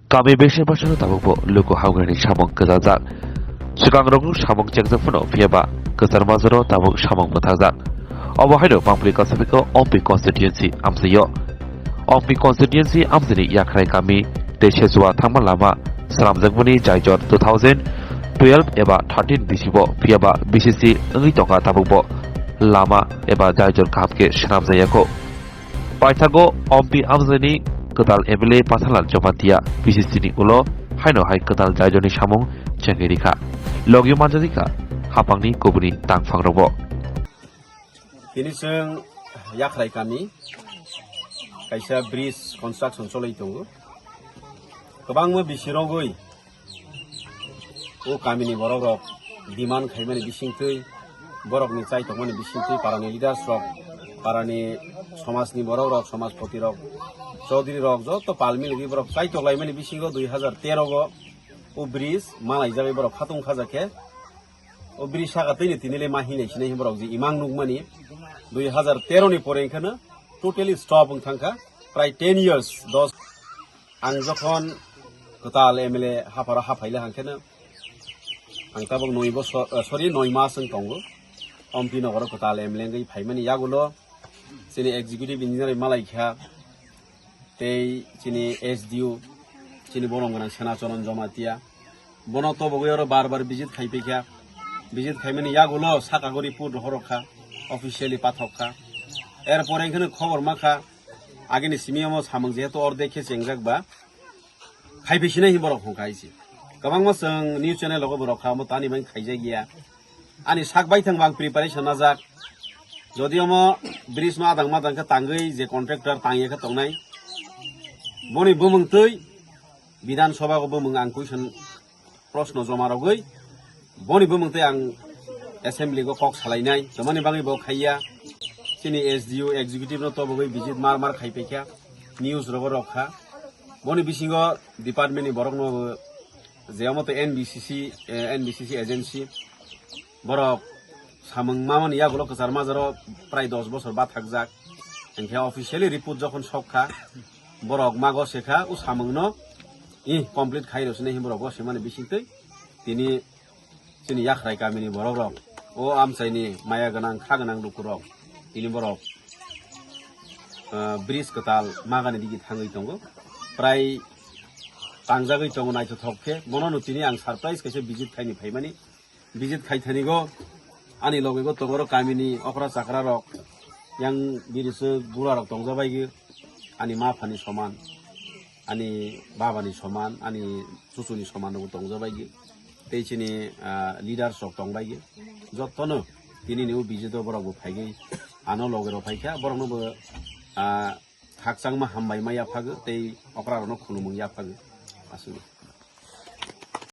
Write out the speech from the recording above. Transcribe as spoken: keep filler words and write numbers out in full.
Kami bese basano tabukbo luku haugnani samung kwchajak. Swkangrokno samung chengjak phano, phiyaba kwchar majaro tabuk samung mwthakjak. Obo haino Bangphli Kasabiko Ompi constituency amchaio. Ompi constituency amchaini Yakhrai kami tei Sechua thangma lama swnamjakmani jaijor two thousand twelve eba thirteen bisibo, phiyaba B C C wngwi tongkha tabukbo lama eba jaijor kaham khe swnamjakya kho. Paithago Ompi amchaini kwtal M L A Pathanlal Jamatia B C C ni ulo haino hai kwtal jaijorni samung chengwi rikha. Logi manjadi kha hapangni kubuni tangphangrokbo. Tini chwng Yakhrai kami kaisa bridge construction cholwi tongo. Kwbangma bisirogwi o kamini borokrok demand khaimani bisingtwi, borokni chaitokmani bisingtwi, parani leaders rok, parani somajni borokrok, somajpoti rok, chaudhuri rok, joto pal milwi borok chaitok laimani bisingo dui hazar tero go o bridge malaijagwi borok khatung khajakhe. O bridge saka twi ni tini le ma hinai sinai borok je imang nukmani dui hazar tero ni pore wngkheno totally stop wng thangkha, prai ten years, dos. Ang jokhon kwtal M L A hapharo haphaile hangkheno ang tabuk noi bosor, eh, sorry, noi mas wng tongo. Ompi nogoro kwtal M L A wngwi phaimani yagulo chini executive engineer malaikha, tei chini S D O, chini borong gwnang Senacharan Jamatia. Bono tobogwi oro bar bar visit khai paikha. Visit khaimani yagulo saka gori report rohorok kha, officially pathok kha. Erpore wngkheno khobor ma kha, agini simi omo samung jehetu ordek khe chengjak ba, khai phi sinai hin borok hwn kha isi. Kwbangma chwng news channel rogo bo rok kha, omo tani bai khaijak ya. Ani sak baithang bo ang preparation najak. Jodi omo bridge no adang madang khe tangwi je contractor tangya khe tongnai, boni bumung twi Bidhan Sabha o bumung ang question, proshno joma rogwi boni bumung twi ang assembly go kok salainai, tomani bagwi bo khaiya. Chini S D O executive no tobogwi visit mar mar khai paikha, news rogo rok kha. Boni bisingo department ni borok no je omo to N B C C, eh, N B C C agency borok samung mamani yagulo kwchar majaro prai dos bosor bathakjak. Hinkhe officially report jokhon sok kha, borok mago se kha, o samung no, ih, complete khai rw sinai hin borok go se mani bising twi tini chini Yakhrai kamini borok rok, o amchaini maya gwnang, kha gwnang luku rok, tini borok, ah, bridge kwtal magani digi thangwi tongo, prai tangjagwi tongo naithothok khe. Bono no tini ang surprise kaisa visit khaini phaimani. Visit khaithani go ani loge go tongoro kamini okra chakra rok, yang biriswk bura rok tongjabaigi, ani ma phani soman, ani baba ni soman, ani chuchu ni soman rok tongjabaigi, tei chini, ah, leaders rok tongbaigi. Jotono tini ni o visit o borok bo phaigwi ano loge rok phaikha, borok no bo, ah, khakchangma hambai ma yaphago tei okra rok no khulumung yaphago. Aswk.